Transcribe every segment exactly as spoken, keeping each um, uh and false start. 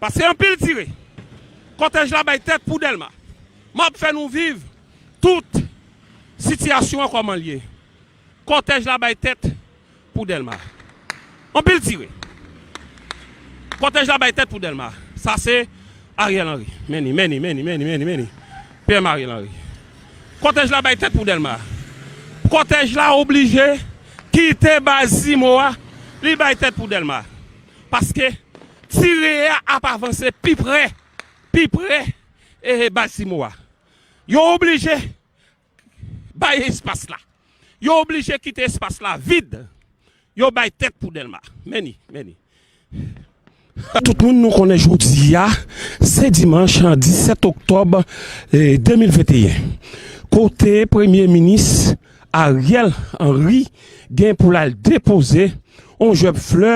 Paske anpil tire. Kòtèj la bay tèt pou Dèlma. M ap fè nou viv tout sitiyasyon an kòman l ye. Kòtèj la bay tèt pou Dèlma. Anpil tire. Kòtèj la bay tèt pou Dèlma. Sa se Ariel Henry. Men li, men li, men li, men li, men li, men li. P M Ariel Henry. Kòtèj la bay tèt pou Dèlma. Kòtèj la oblije kite baz Simo a, li bay tèt pou Dèlma. Paske tire a ap avanse pi pre, pi pre, e baz Simo a. Yo oblije bay espas la. Yo oblije kite espas la vid. Yo bay tèt pou Dèlma. Men li, men li. Tout moun, nou konnen jodi a, se dimanch disèt oktòb, eh, de mil venteyen. Kote Premye Minis Ariel Henry gen pou l al depoze yon jwèb flè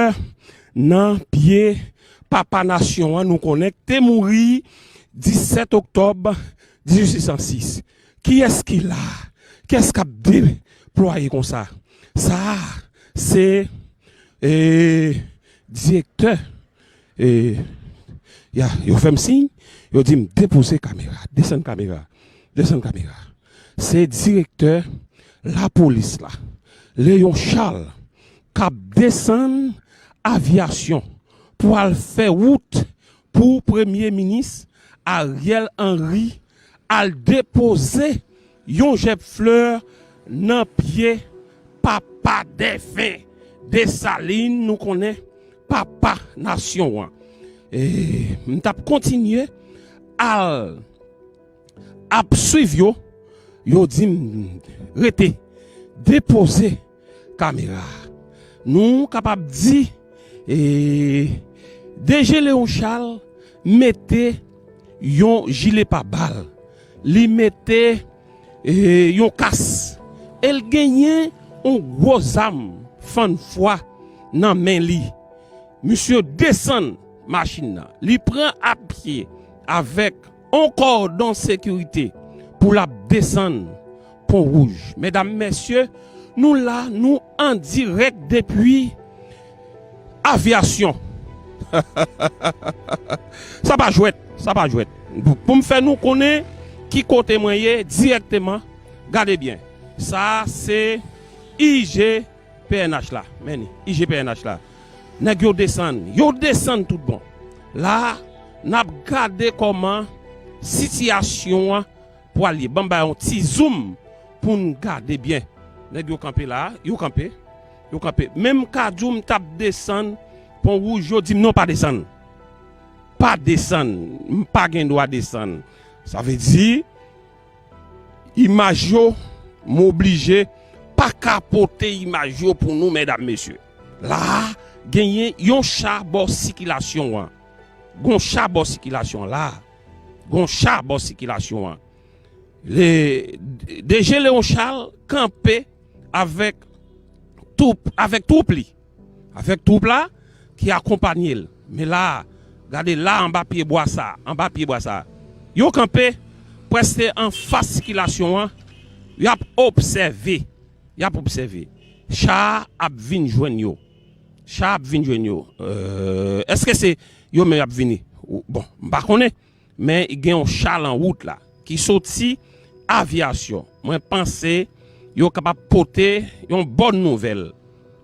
nan pye papa nasyon an, nou konnen, ki te mouri disèt oktòb dizuit san sis. Kiyès ki la? Kiyès k ap deplwaye konsa? Sa a, se, e, direktè, e, ya, yo fè m siy, yo di m depoze kamera, desann kamera, desann kamera. Se direktè lapolis la, Léon Charles, k ap desann Avyasyon pou al fè wout pou Premye Minis Ariel Henry al depoze yon jèb flè nan pye papa dèfen Desalin, nou konnen papa nasyon an. E m t ap kontinye al ap swiv yo, yo di m rete, depoze kamera. Nou kapab di, e, D G Léon Charles mete yon jile pabal, li mete, e, yon kas, e l genyen yon gwo zam fann fwa nan men li. Misye desann machin nan. Li pran apye avèk yon kòdon sekirite pou l ap desann Pon Wouj. Medam, mesye, nou la, nou an dirèk depi Avyasyon. Sa pa jwèt, sa pa jwèt. Pou, pou m fè nou konnen ki kote mwen ye dirèkteman, gade byen. Sa a se I G P N H la. Men li, I G P N H la. Nèg yo desann, yo desann tout bon. La, n ap gade kòman sitiyasyon an pral ye. Ban m ba yon ti zoom pou n gade byen. Nèg yo kanpe la, yo kanpe, yo kanpe. Menm kadou m t ap desann Pon Wouj, yo di m non, pa desann. Pa desann, m pa gen dwa desann. Sa vle di, imaj yo, m oblije pa ka pote imaj yo pou nou, medam, mesye. La a, genyen yon cha bò sikilasyon an. Gon cha bò sikilasyon an la a. Gon cha bò sikilasyon an. Le, D G Léon Charles kanpe avèk twoup, avèk twoup li. Avèk twoup la ki akonpanye l. Men la, gade la anba pye bwa sa, anba pye bwa sa. Yo kanpe prèske anfas sikilasyon an, y ap obsève, y ap obsève. Cha a ap vin jwenn yo. Cha a ap vin jwenn yo. Euh, èske se yo menm y ap vini? Bon, m pa konnen. Men gen yon cha lan wout la ki soti Avyasyon. Mwen panse yo kapab pote yon bòn nouvèl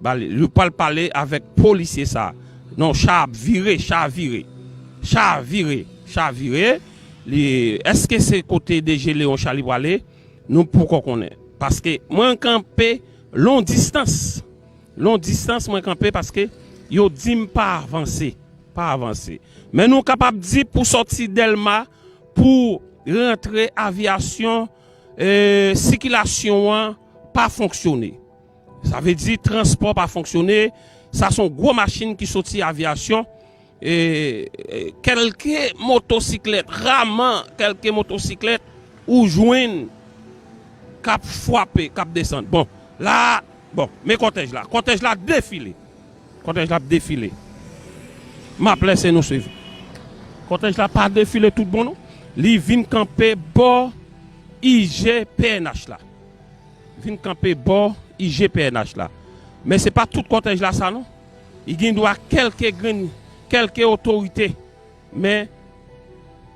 ba li. Li pral pale avèk polisye sa. Non, cha ap vire, cha vire. Cha vire, cha vire. Li, èske se kote D G Léon Charles li prale? Nou poko konnen. Paske mwen kanpe lon distans. Lon distans mwen kanpe paske yo di m pa avanse. Pa avanse. Men nou kapab di pou sòti Dèlma, pou rantre Avyasyon, e, sikilasyon an pa fonksyone. Sa vle di transpò pa fonksyone. Sa se yon gwo machin ki soti Avyasyon. E, e, kèlke motosiklèt, raman kèlke motosiklèt ou jwenn k ap frape, k ap desann. Bon, la, bon, men kòtèj la. Kòtèj la defile. Kòtèj la ap defile. M ap lese nou swiv. Kòtèj la pa defile tout bon, non. Li vin kanpe bò I G P N H la. Vin kanpe bò I G P N H la. Men se pa tout kòtèj la sa, non. Li gen dwa kèlke grenn, kèlke otorite Men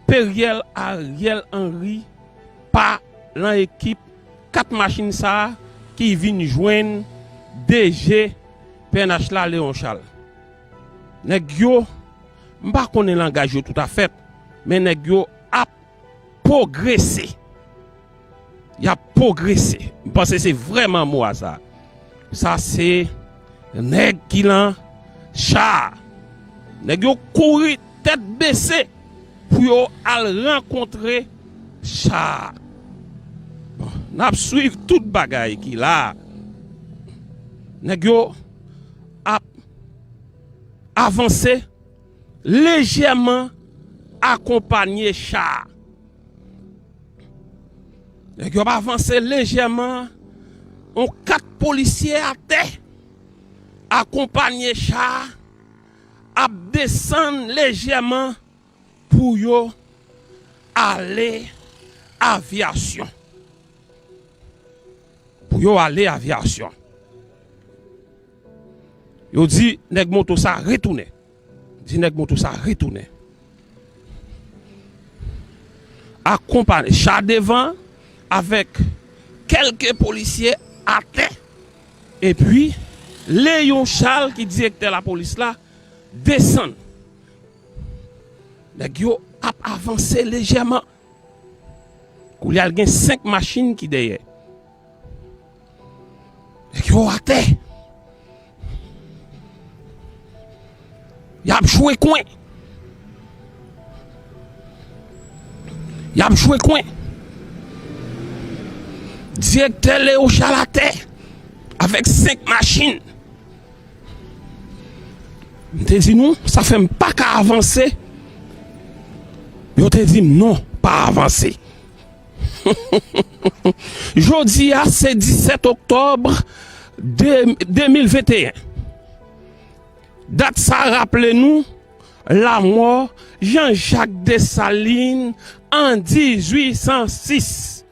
Peryèl Ariel Henry pa lan ekip kat machin sa a ki vin jwenn DG PNH la, Léon Charles. Nèg yo, m pa konnen langaj yo toutafèt, men nèg yo ap pwogrese. Y ap pwogrese. M panse se vrèman mo a sa. Sa se nèg ki lan cha a. Nèg yo kouri tèt bese pou yo al rankontre cha a. Bon, n ap swiv tout bagay ki la a. Nèg yo ap avanse lejèman akonpanye cha a. Nèg yo ap avanse lejèman, yon kat polisye atè, akonpanye cha a, ap desann lejèman pou yo ale Avyasyon. Pou yo ale Avyasyon. Yo di nèg moto sa retounen. Di nèg moto sa retounen. Akonpanye cha devan avèk kèlke polisye atè. Epi, Léon Charles, ki direktè lapolis la, desann. Nèg yo ap avanse lejèman. Koulye a, l gen senk machin ki dèyè. Nèg yo atè. Y ap jwe kwen. Y ap jwe kwen. Direktè Léon Charles atè avèk senk machin. M te di nou, sa fè m pa ka avanse. Yo te di m non, pa avanse. Jodi a, se disèt oktòb de, de mil venteyen. Dat sa raple nou lanmò Jean-Jacques Dessalines an dizuit san sis,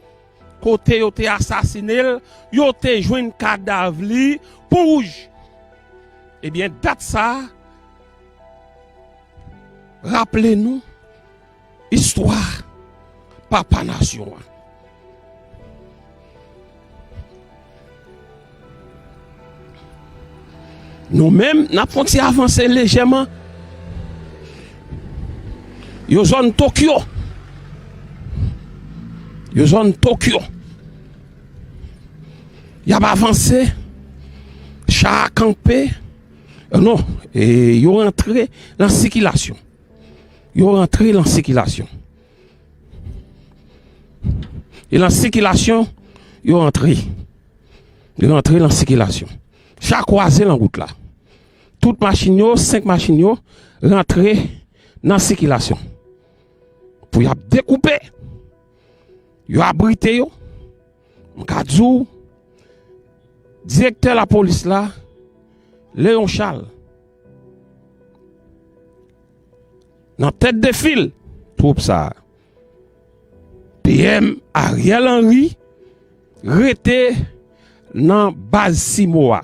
kote yo te asasinen l, yo te jwenn kadav li Pon Wouj. Ebyen, dat sa a raple nou istwa papa nasyon an. Nou menm, n ap fè yon ti avanse lejèman. Yo zòn Tokyo. Yo zòn Tokyo. Y ap avanse. Cha a kanpe. Non, e, yo rantre nan sikilasyon. Yo rantre nan sikilasyon. E nan sikilasyon, yo rantre. Yo rantre nan sikilasyon. Cha kwaze nan wout la. Tout machin yo, senk machin yo, rantre nan sikilasyon. Pou y ap dekoupe, yo abrite yo. M ka di w, direktè lapolis la, Léon Charles, nan tèt de fil twoup sa a. P M Ariel Henry rete nan baz Simo a.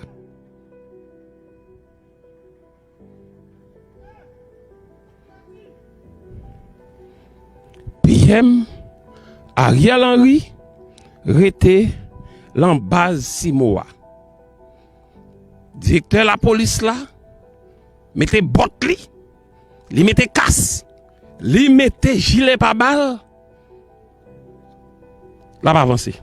P M Ariel Henry rete lan baz Simo a. Direktè lapolis la mete bòt li, li mete kas, li mete jile pabal, l ap avanse.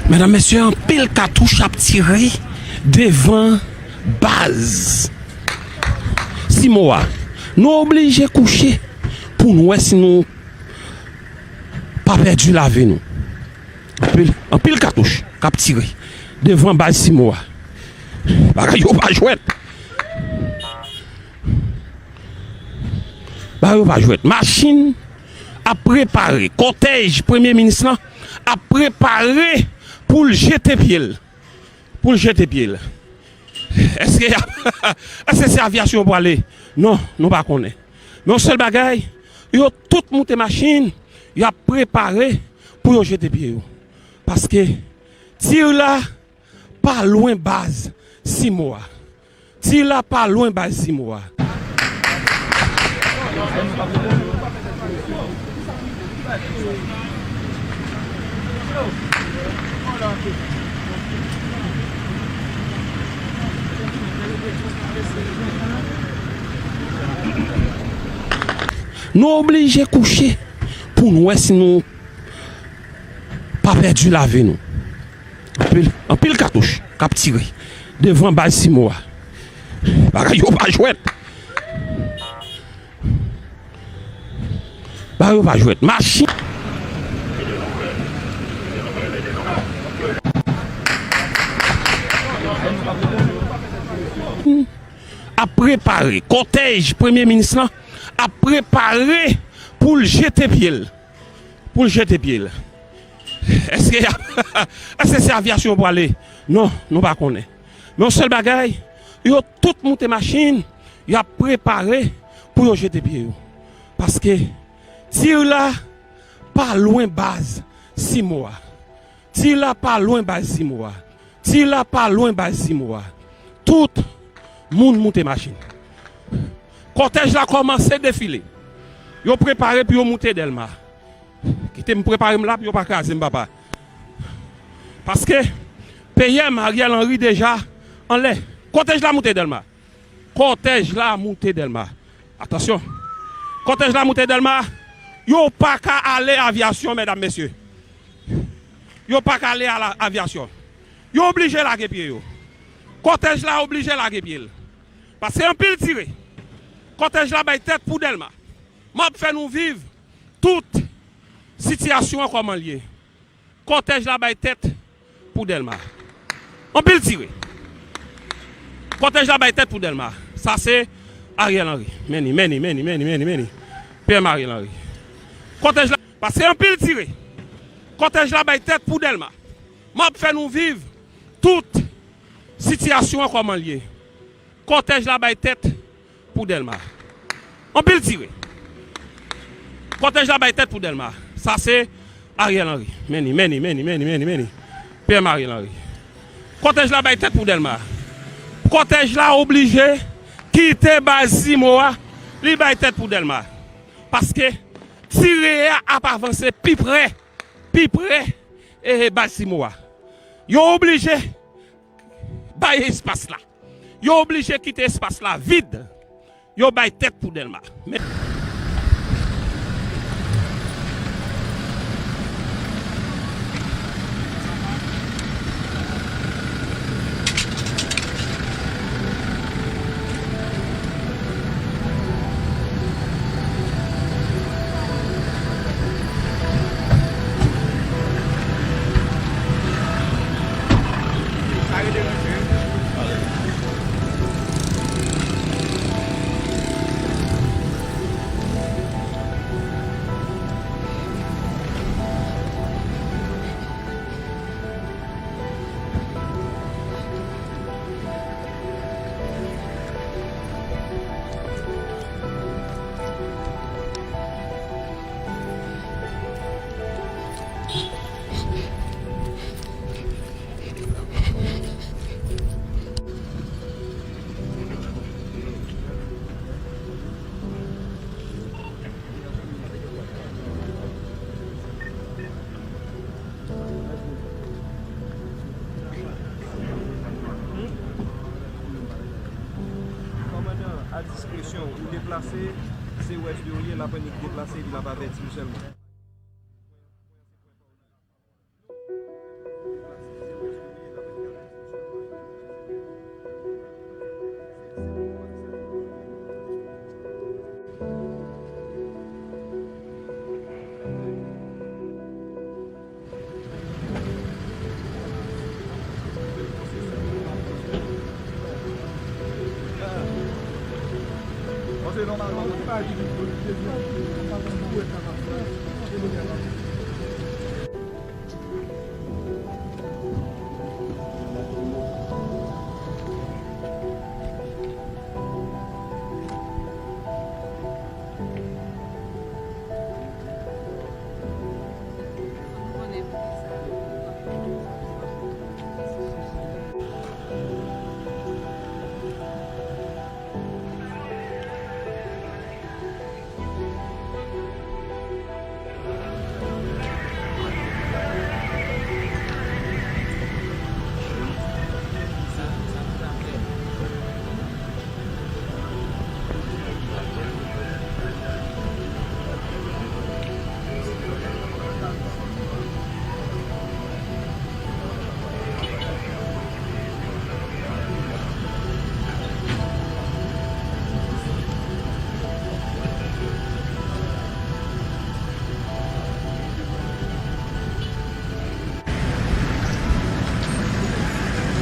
Medam, mesye, anpil katouch ap tire Devan baz Simo a. Nou oblije kouche pou n wè si nou pa pèdi lavi nou. Anpil, anpil katouch k ap tire devan baz Simo a. Bagay yo pa jwèt. Bagay yo pa jwèt. Machin ap prepare. Kòtèj premye minis lan ap prepare pou l jete pye l. Pou l jete pye l. Èske y ap, èske se avyasyon yo prale? Non, nou pa konnen. Men yon sèl bagay, yo tout moute machin, y ap prepare pou yo jete pye yo. Paske tir la pa lwen baz Simo a. Tir la pa lwen baz Simo a. Nou oblije kouche pou n wè si nou pa pèdi lavi nou. Anpil, anpil katouch k ap tire devan baz Simo a. Bagay yo pa jwèt. Bagay yo pa jwèt. Machin ap prepare. Kòtèj premye minis lan ap prepare pou l jete pye l. Pou l jete pye l. Èske y ap, èske se avyasyon yo prale? Non, nou pa konnen. Men yon sèl bagay, yo tout moute machin, y ap prepare pou yo jete pye yo. Paske tir la pa lwen baz Simo a. Tir la pa lwen baz Simo a. Tir la pa lwen baz Simo a. Tout moun moute machin. Kòtèj la kòmanse defile. Yo prepare pou yo moute Dèlma. Kite m prepare m la pou yo pa kraze m, papa. Paske P M Ariel Henry deja anlè. Kòtèj la moute Dèlma. Kòtèj la moute Dèlma. Atansyon. Kòtèj la moute Dèlma. Yo pa ka ale avyasyon, medam, mesye. Yo pa ka ale a la, avyasyon. Yo oblije lage pye yo. Kòtèj la oblije lage pye l. Paske anpil tire. Kòtèj la bay tèt pou Dèlma. M ap fè nou viv tout sitiyasyon an kòman l ye. Kòtèj la bay tèt pou Dèlma. Anpil tire. Kòtèj la bay tèt pou Dèlma. Sa se Ariel Henry. Men li, men li, men li, men li, men li, men li. P M Ariel Henry. Kòtèj la, paske anpil tire. Kòtèj la bay tèt pou Dèlma. M ap fè nou viv tout sitiyasyon an kòman l ye. Kòtèj la bay tèt pou Dèlma. Anpil tire. Kòtèj la bay tèt pou Dèlma. Sa se Ariel Henry. Men li, men li, men li, men li, men li, men li. P M Ariel Henry. Kòtèj la bay tèt pou Dèlma. Kòtèj la oblije kite baz Simo a, li bay tèt pou Dèlma. Paske tire a ap avanse pi pre, pi pre, e, e baz Simo a. Yo oblije bay espas la. Yo oblije kite espas la vid. Yo bay tèt pou Dèlma. Men Kòmandan, a diskresyon, ou deplase, se wè si w ye, l ap annik deplase, epi l ap avèti w sèlman.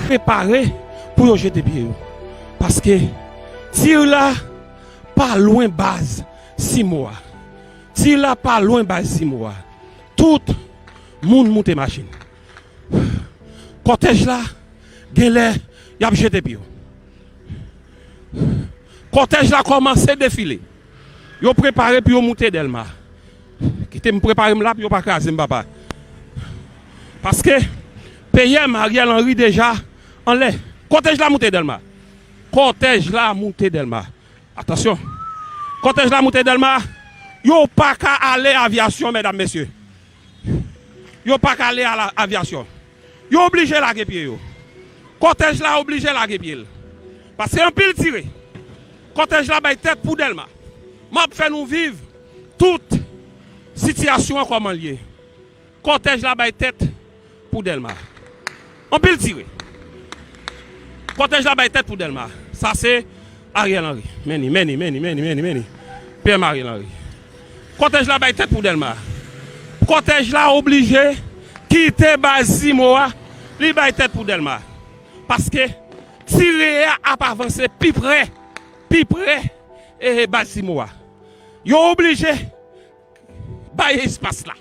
Prepare pou yo jete pye yo. Paske tir la pa lwen baz Simo a. Tir la pa lwen baz Simo a. Tout moun moute machin. Kòtèj la, genlè, y ap jete pye yo. Kòtèj la kòmanse defile. Yo prepare pou yo moute Dèlma. Kite m prepare m la pou yo pa kraze m, papa. Paske P M Ariel Henry deja anlè. Kòtèj la moute Dèlma. Kòtèj la moute Dèlma. Atansyon. Kòtèj la moute Dèlma. Yo pa ka ale Avyasyon, medam, mesye. Yo pa ka ale a la Avyasyon. Yo oblije lage pye yo. Kòtèj la oblije lage pye l. Paske anpil tire. Kòtèj la bay tèt pou Dèlma. M ap fè nou viv tout sitiyasyon an kòman l ye. Kòtèj la bay tèt pou Dèlma. Anpil tire. Kòtèj la bay tèt pou Dèlma. Sa se Ariel Henry. Meni, meni, meni, meni, meni, meni. P M Ariel Henry. Kòtèj la bay tèt pou Dèlma. Kòtèj la oblije kite baz Simo a, li bay tèt pou Dèlma. Paske tire a ap avanse pi pre, pi pre, e, e baz Simo a. Yo oblije bay espas la.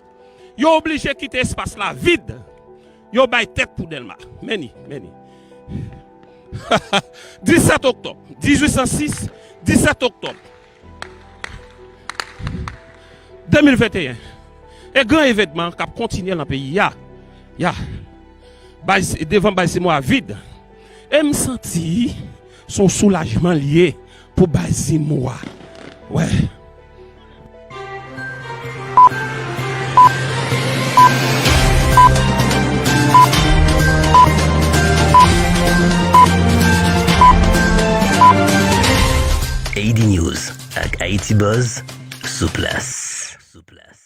Yo oblije kite espas la vid. Yo bay tèt pou Dèlma. Meni, meni. Disèt oktòb, dizuit san sis, disèt oktòb de mil venteyen. E gran evènman k ap kontinye nan peyi a. Ya. Bay, devan baz Simo a vid. E m santi se yon soulajman li ye pou baz Simo a. Wè. A D News ak Haiti Buzz sou plas. Sou plas.